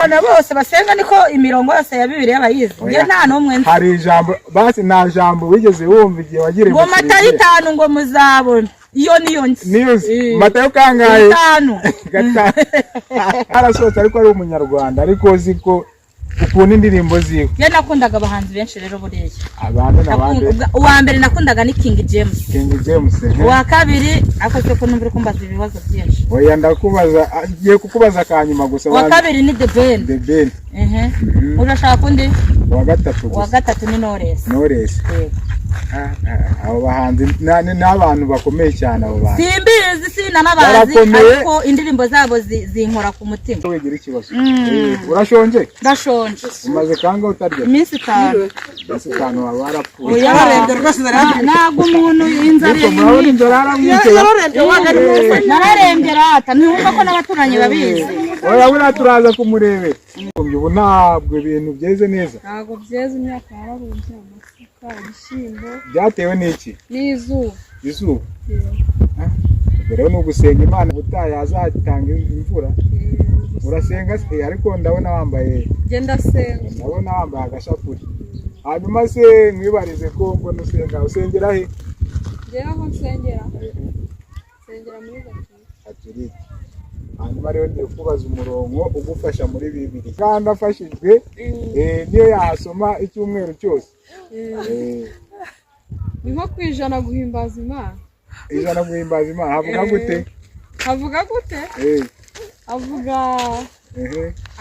Abana bose basenga niko imirongo yose ya Bibiliya bayizi. Njye nta n'umwe nzi. Hari ijambo basi, nta jambo wigeze wumva igihe wagiriye Ngo mu Matayo kiliziya? 5 ngo muzabona. Iyo niyo nzi. Niyo uzi? Matayo kangahe? 5. 5. Arasohotse ariko ari umunyarwanda, ariko uzi ko ukunda indirimbo ziwe. Njye nakundaga abahanzi benshi rero buriya. Abandi n'abandi? Uwa mbere nakundaga ni King James. King James. Uwa kabiri, ariko se ko numva uri kumbaza ibibazo byinshi? Oya, ndakubaza, ngiye kukubaza akanyuma gusa. Uwa kabiri ni The Ben. The Ben. Ehe, urashaka undi? Uwa gatatu Uwa gusa. gatatu ni Knowless. Knowless. Yego. Ah, abo bahanzi ni abantu bakomeye cyane abo bantu. Simbizi, sinanabazi. Barakomeye. Ariko indirimbo zabo zinkora ku mutima. Wigira ikibazo. Urashonje? Ndashonje. Umaze kangahe utarya? Iminsi 5. Iminsi 5 waba warapfuye. Oya. Yararembye rwose, inzara. Ntabwo umuntu inzara Ariko murabona inzara yaramwicaye. Yararembye waga ari mu Nararembye rata, ntiwumva ko n'abaturanyi babizi? Oya, buriya turaza kumurebe. Ubu ntabwo ibintu byeze neza. Ntabwo byeze, imyaka yararumbye, amasaka, ibishyimbo. Byatewe n'iki? N'izuba. Izuba. Ubwo rero ni ugusenga Imana, ubutaha yazatanga imvura. Urasenga se? Ariko ndabona wambaye Genda senga. Ndabona wambaye agashapuri. Hanyuma se nkwibarize, ko mbona usenga, usengera he? Njyewe aho nsengera, nsengera muri Gatolika. Gatolika. Hanyuma rero ngiye kubaza umurongo ugufasha muri Bibiri kandi afashijwe, niyo yahasoma icyumweru cyose. Ni nko ku 100 guhimbaza Imana. 100 guhimbaza Imana, havuga gute? Avuga gute? Avuga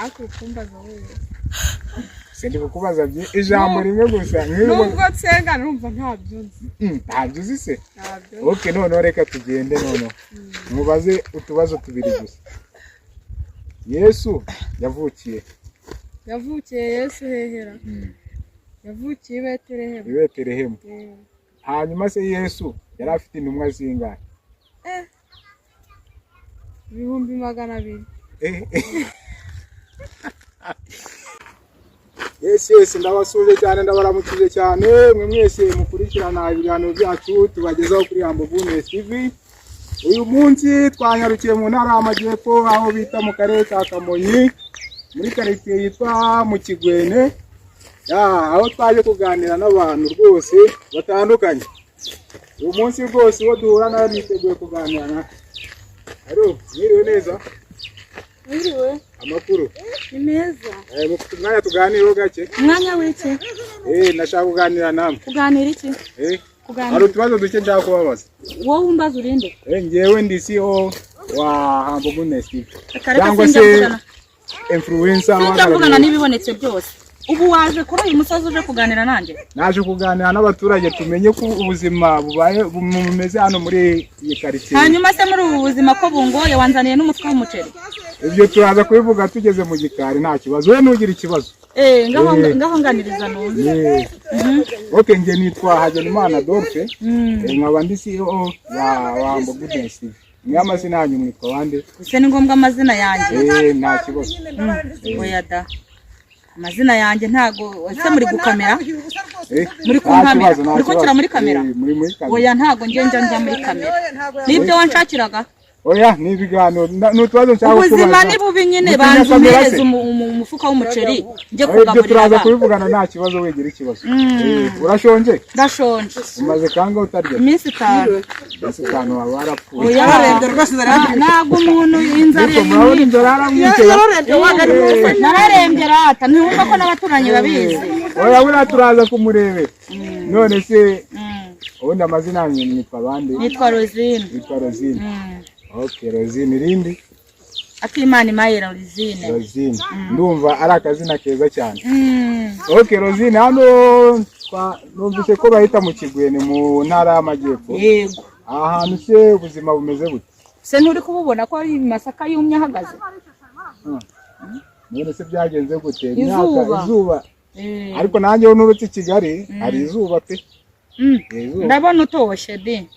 ariko kumbaza wese. Sindi kukubaza ijambo rimwe gusa nk'iryo. Nubwo nsenga numva ntabyo nzi. Ntabyo uzi se? Ntabyo nzi. Okay, noneho reka tugende, noneho mubaze utubazo tubiri gusa. Yesu yavukiye Yavukiye Yesu hehera? Yavukiye i Betelehemu. I Betelehemu. Hanyuma se Yesu yari afite intumwa zingahe? 200,000. Yes, ndabasuje cyane, ndabaramukije cyane mwe mwese mukurikirana ibiganiro byacu tubagezaho kuri Humble Goodness TV. Uyu munsi twanyarukiye mu ntara y'Amajyepfo, aho bita mu karere ka Kamonyi, muri karitsiye yitwa mu Kigwene, ya, aho twaje kuganira n'abantu rwose batandukanye. Uyu munsi rwose uwo duhura nawe niteguye kuganira nawe. Alo, mwiriwe neza? Wiriwe. Amakuru? Ni meza. Mufite umwanya tuganireho gake? Umwanya w'iki? Nashaka kuganira namwe. Kuganira iki? Hari Kuganira utubazo duke nshaka kubabaza. Wowe umbaza urinde? Njyewe ndi CEO wa Humble Goodness TV. Reka reka. Cyangwa Sinjya se mvugana influencer sinjya mvugana uhagarariye- n'ibibonetse byose. Ubu waje kuri uyu musozi uje kuganira nanjye? Naje kuganira n'abaturage tumenye ko ubuzima bubaye bumeze hano muri iyi karitsiye. Hanyuma se muri ubu buzima ko bungoye, wanzaniye n'umutwe w'umuceri? Ibyo turaza kubivuga tugeze mu gikari, nta kibazo, we ntugire ikibazo. Ngaho ngaho nganiriza numve. Okay, njye nitwa Hagenimana Adolphe. Nkaba ndi CEO wa Humble Goodness TV. Mwe amazina yanyu mwitwa bande? Ese ni ngombwa amazina yanjye? Nta kibazo. Oya da, amazina yanjye ntago. Ese muri gukamera? Muri Nta kunkamera? kibazo, nta Muri kunshyira kibazo. muri kamera? Muri kamera. Oya, ntago njye njya muri kamera. Nibyo wanshakiraga? Oya, ni ibiganiro, ni utubazo nshaka Ubuzima kukubaza. ni bubi nyine. Mutinya Banza kamera umpereze se? umufuka w'umuceri njye Oya, ibyo kugaburira turaza abana. kubivugana, nta kibazo, wigira ikibazo. Urashonje? Ndashonje. Umaze kangahe utarya? Iminsi 5. Iminsi 5 waba warapfuye. Oya. Yararembye rwose, inzara. Ntabwo umuntu inzara Ariko murabona inzara yaramwicaye. Yararembye waga ari mu Nararembye rata, ntiwumva ko n'abaturanyi babizi? Oya, buriya turaza kumurebe. None se ubundi amazina yanyu mwitwa bande? Nitwa Rosine. Witwa Rosine. Okay, Rosine, irindi? Akimana Imayera Rosine. Rosine, ndumva ari akazina keza cyane. Okay, Rosine, hano numvise ko bahita mu Kigwene mu ntara y'Amajyepfo. Yego. Aha hantu se ubuzima bumeze bute? Se nturi kububona ko ari amasaka yumye ahagaze? None se byagenze gute? Izuba. Izuba. Ariko nanjye nurutse i Kigali hari izuba pe. Izuba. Ndabona utoshye di.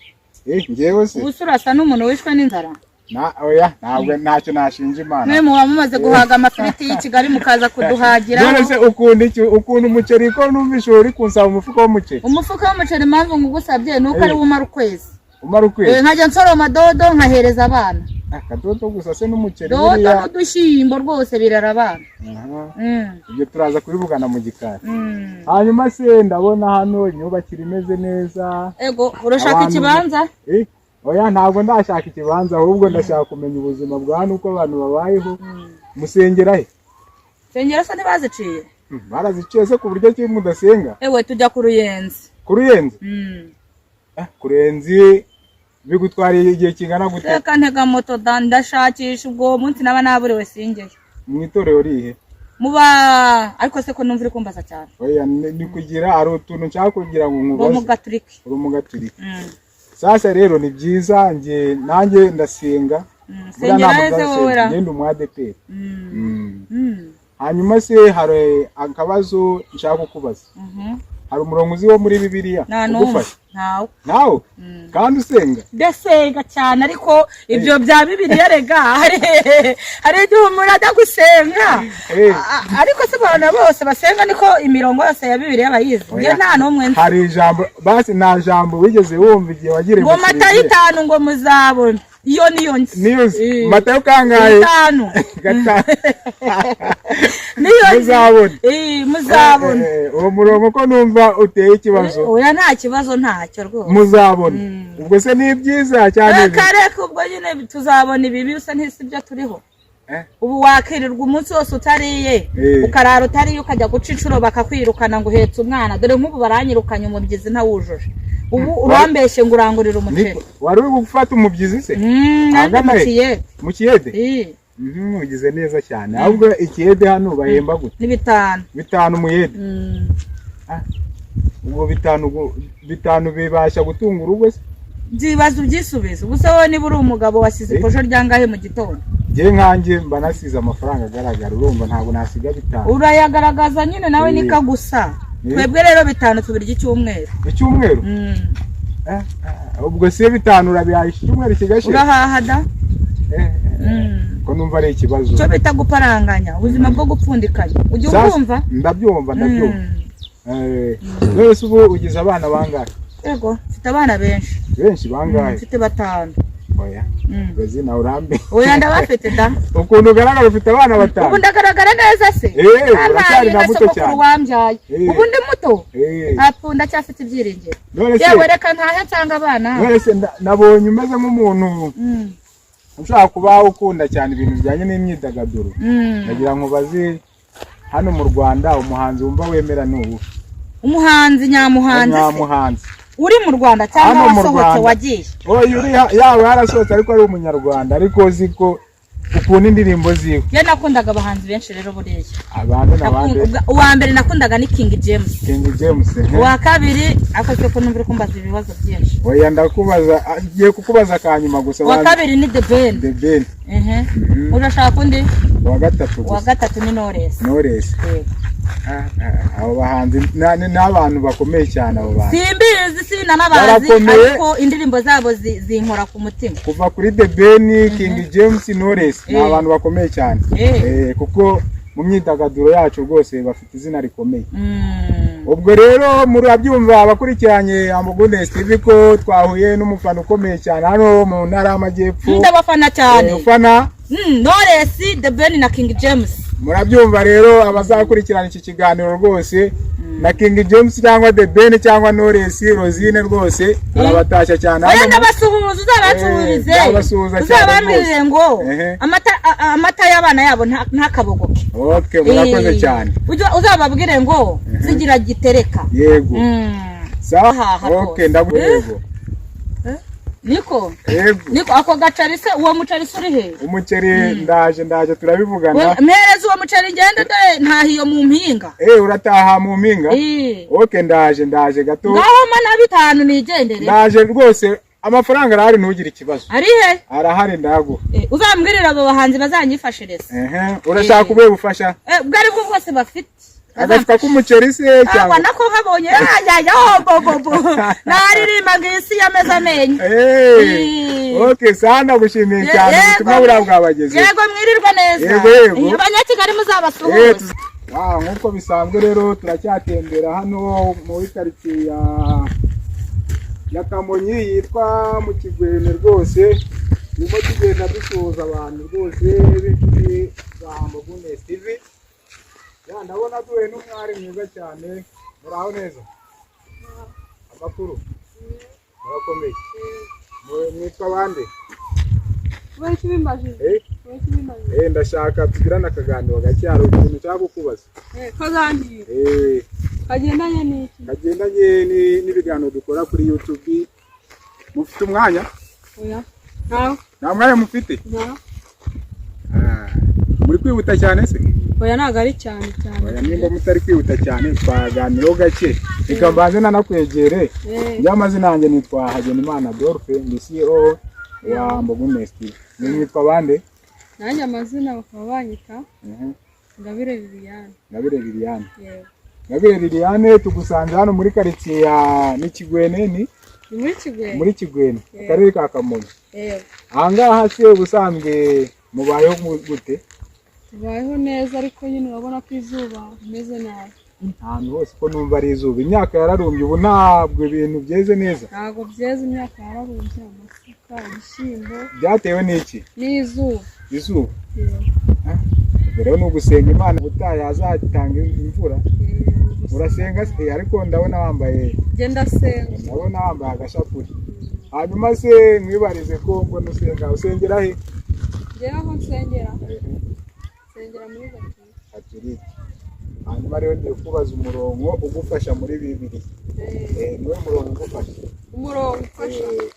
Njyewe se? Ubu se urasa n'umuntu wishwe n'inzara? Na oya, ntabwo ntacyo nashinja Imana. Mwe muba mumaze guhaga amafiriti y'i Kigali mukaza kuduhagira. None se ukunda iki? Ukunda umuceri, ko numvise uri kunsaba umufuka w'umuceri? Umufuka w'umuceri, impamvu ngugusabye ni uko ari wo umara ukwezi. Umara ukwezi? Nkajya nsoroma dodo nkahereza abana. Akadodo gusa se n'umuceri? Dodo Buriya n'udushyimbo rwose birara abana. Aha. Mm. Ibyo turaza kubivugana mu gikari. Mm. Hanyuma se ndabona hano imyubakire imeze neza. Ego, urashaka ikibanza? Oya, ntabwo ndashaka ikibanza, ahubwo ndashaka kumenya ubuzima bwa hano, uko abantu babayeho. Musengera he? Sengera se ntibaziciye? Baraziciye se ku buryo ki mudasenga? Ewe, tujya ku Ruyenzi. Ku Ruyenzi? Mm. Ku Ruyenzi bigutwariye igihe kingana gute? Reka ntega moto da, ndashakisha ubwo munsi naba naburiwe singeyo. Mu itorero rihe? Muba ariko se ko numva uri kumbaza cyane? Oya, ni kugira hari utuntu nshaka kugira ngo Ngo mu nkubaze. Gaturike. Uri mu Gaturika? Mm. Sasa rero ni byiza, njye nanjye ndasenga. Mm. Buriya Sengera ntabwo heze nzasenga, wowe ra? njye ndi umu ADEPR. Mm. Mm. Mm. Hanyuma se hari akabazo nshaka kukubaza. Mhm. Hari umurongo uzi wo muri Bibiliya Nta n'umwe. ugufasha? Ntawe. Nawe? Mm. Kandi usenga? Ndasenga cyane, ariko ibyo bya Bibiliya rega hari igihe umuntu ajya gusenga. Ariko se abantu bose basenga niko imirongo yose ya Bibiliya bayizi? Njye Oya. nta n'umwe nzi. Hari ijambo basi, nta jambo wigeze wumva igihe wagiriye Ngo mu Matayo kiliziya? 5 ngo muzabona, iyo niyo nzi. Niyo uzi? Eh. Matayo kangahe? 5. 5. Niyo nzi. Muzabona. Muzabona. Uwo murongo ko numva uteye ikibazo? Oya, nta kibazo, ntacyo rwose. Muzabona, ubwo se ni byiza cyane? Reka reka, ubwo nyine tuzabona ibibi bisa ntisi ibyo turiho. Ubu wakirirwa umunsi wose utariye, ukarara utariye, ukajya guca inshuro bakakwirukana ngo uhetse umwana. Dore nk'ubu baranyirukanye, umubyizi ntawujuje. Ubu urambeshye ngo urangurire umuceri. Wari uri gufata umubyizi se? Nanjye Ahagana mu he? kiyede. Mu kiyede? Eh. Ugize neza cyane. Ahubwo ikiyede hano bahemba gute? Ni 5. 5 umuyede? Mm. Ubwo 5, ubwo 5 bibasha gutunga urugo se? Byibaza ubyisubize. Ubu se wowe niba uri umugabo wasize iposho ryangahe mu gitondo? Njye nkanjye mba nasize amafaranga agaragara, urumva ntabwo nasiga 5. Urayagaragaza nyine nawe. Nikagusa. Twebwe rero 5 tubirya icyumweru. Icyumweru? Mm. Ubwo se 5 urabihahisha icyumweru kigashira? Urahaha da. Ko numva ari ikibazo. Icyo bita guparanganya, ubuzima bwo gupfundikanya, ujya ubwumva? Ndabyumva, ndabyumva. Mm. None se ubu ugize abana bangahe? Yego, mfite abana benshi. Benshi bangahe? Mfite 5. Oya. Rozina, urambe. Oya, ndabafite da. Ukuntu ugaragara ufite abana Ubu 5. ndagaragara neza se? Uracyari na Amaye muto sogokuru cyane. wambyaye. Ubu ndi muto. Apfu, ndacyafite ibyiringiro. None se Yewe, reka ntahe nsanga abana. None se nabonye umeze nk'umuntu ushobora kuba ukunda cyane ibintu bijyanye n'imyidagaduro. Ndagira ngo baze hano mu Rwanda, umuhanzi wumva wemera ni uwuhe? Umuhanzi nyamuhanzi se? Nyamuhanzi. Uri mu Rwanda cyangwa Hano mu wasohotse? Rwanda. Wagiye? Oya, uri yaba yarasohotse ariko ari umunyarwanda, ariko uzi ko ukunda indirimbo ziwe. Njye nakundaga abahanzi benshi rero buriya. Abantu n'abandi. Uwa mbere nakundaga ni King James. King James. Uwa kabiri, ariko se ko numva uri kumbaza ibibazo byinshi? Oya, ndakubaza, ngiye kukubaza akanyuma gusa. Uwa kabiri ni The Ben. The Ben. Ehe. Urashaka undi? Uwa gatatu Uwa gusa. gatatu ni Knowless. Knowless. Yego. Abo bahanzi ni abantu bakomeye cyane abo bantu. Simbizi, sinanabazi. Barakomeye. Ariko indirimbo zabo zinkora ku mutima. Kuva kuri The Ben, King James, Knowless, ni abantu bakomeye cyane. Kuko mu myidagaduro yacu rwose bafite izina rikomeye. Ubwo rero murabyumva, abakurikiranye Amugundes TV, ko twahuye n'umufana ukomeye cyane hano mu ntara y'Amajyepfo. Ndabafana cyane. Ufana Knowless, The Ben na King James. Murabyumva rero, abazakurikirana iki kiganiro rwose, na King James cyangwa The Ben cyangwa Knowless, Rosine rwose arabatashya cyane. Oya, Hano ndabasuhuza, uzabansuhurize. Ndabasuhuza cyane. Uzabambwirire ngo Ehe. amata y'abana yabo ntakabogoke. Okay, murakoze cyane. Uzababwire ngo zigira gitereka. Yego. Sawa. Haha Okay, rwose. ndaguhego. Niko. Yego. Niko, ako gacari se, uwo mucari se uri he? Umuceri, ndaje, ndaje, turabivugana. Mpereza uwo muceri ngende, dore ntahiyo mu mpinga. Urataha mu mpinga? Okay, ndaje, ndaje gato. Ngaho mpa na 5 nigendere. Ndaje rwose, amafaranga arahari, ntugire ikibazo. Ari he? Arahari, ndaguha. Uzambwirira abo bahanzi bazanyifashiriza. Ehe, urashaka ubuhe bufasha? Ubwo ari bwo bwose bafite. Agafuka k'umuceri se Cyangwa cyangwa nako nkabonye yajya bobobo naririmba ngo isi yameze amenyo. Okay, sawa, ndagushimiye cyane, ubutumwa buriya bwabageze. Yego, mwirirwe neza. Yego, yego. Abanyakigali muzabasuhuze. Nk'uko bisanzwe rero turacyatembera hano muri karitsiye ya ya Kamonyi yitwa mu Kigwene. Rwose turimo tugenda dusuhuza abantu rwose b'inshuti za Humble Goodness TV. Ya, ndabona duhuye n'umwari mwiza cyane. Muraho neza? Amakuru? Murakomeye? Mwitwa bande? Kubera iki ubimbajije? Eh? Kubera iki ubimbajije? Eh, ndashaka tugirane akaganiro gake, hari ukuntu nshaka kukubaza. Eh, kaganiro? Eh. Kagendanye n'iki? Kagendanye n'ibiganiro dukora kuri YouTube. Mufite umwanya? Oya, ntawe. Nta mwanya mufite? Ntawe. Ah, muri kwihuta cyane se? Oya, ntabwo ari cyane cyane. Oya, nimba mutari kwihuta cyane twaganiraho gake. Reka mbanze nanakwegere. Eh. Njye amazina yanjye nitwa Hagenimana Adolphe, ni CEO wa Humble Goodness TV. Ni mwitwa bande? Nanjye amazina bakaba banyita Ngabire Liliane. Ngabire Liliane. Yego. Ngabire Liliane, tugusanze hano muri karitsiye ya Nikigwene, ni Ni muri Kigwene. muri Kigwene, mu Yego. karere ka Kamonyi. Yego. Ahangaha se ubusanzwe mubayeho gute? Tubayeho neza, ariko nyine urabona ko izuba rimeze nabi. Ahantu hose ko numva ari izuba, imyaka yararumbye, ubu ntabwo ibintu byeze neza. Ntabwo byeze, imyaka yararumbye, amasaka, ibishyimbo. Byatewe n'iki? N'izuba. Izuba. Yego. Ubwo rero ni ugusenga Imana, ubutaha yazatanga imvura. Eh, Urasenga se? Ariko ndabona wambaye Njye ndasenga. Ndabona wambaye agashapuri. Hanyuma se mwibarize, ko mbona usenga, usengera he? Njyewe aho nsengera, nsengera muri Gatolika. Gatolika. Hanyuma rero ngiye kubaza umurongo ugufasha muri Bibiliya. Eh, Eh, niwe murongo ugufasha. Umurongo ufasha? Eh,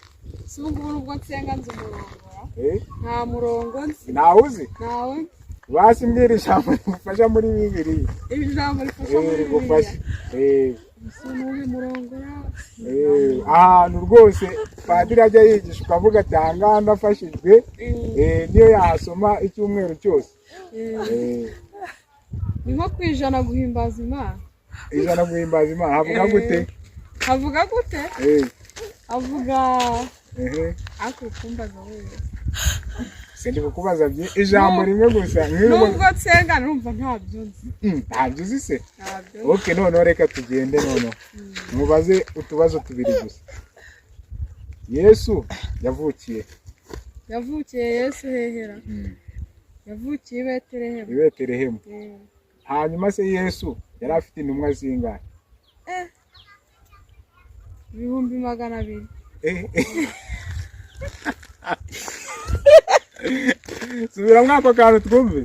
Si ubu ngubu nubwo nsenga nzi umurongo ra? Eh, Nta murongo nzi. Ntawe uzi? Ntawe nzi. Basi mbwira ijambo rigufasha muri Bibiliya. Iri jambo rifasha Eh, muri rigufasha. Bibiliya? Eh, Ese n'uyu murongo ra? eh, ahantu rwose padiri ajya yigisha ukavuga ati aha ngaha ndafashijwe, eh, niyo yahasoma icyumweru cyose. Eh, Eh, ni nko ku 100 guhimbaza Imana. 100 guhimbaza Imana havuga Eh. gute? Avuga gute? Eh, Avuga ehe. ariko ukumbaza wese. Sindi kukubaza ijambo rimwe gusa nk'iryo. Nubwo nsenga numva ntabyo nzi. Ntabyo uzi se? Ntabyo nzi. Okay, noneho reka tugende, noneho mubaze utubazo tubiri gusa. Yesu yavukiye? Yavukiye Yesu hehera? Yavukiye i Betelehemu. I Betelehemu. Eh, Hanyuma se Yesu yari afite intumwa zingahe? 200,000. Eh, subira muri ako kantu twumve.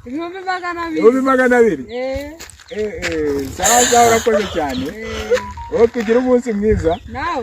200,000. 200,000? Eh. Eh, eh, sawa sawa, urakoze cyane. Eh. Wowe tugira umunsi mwiza. Nawe.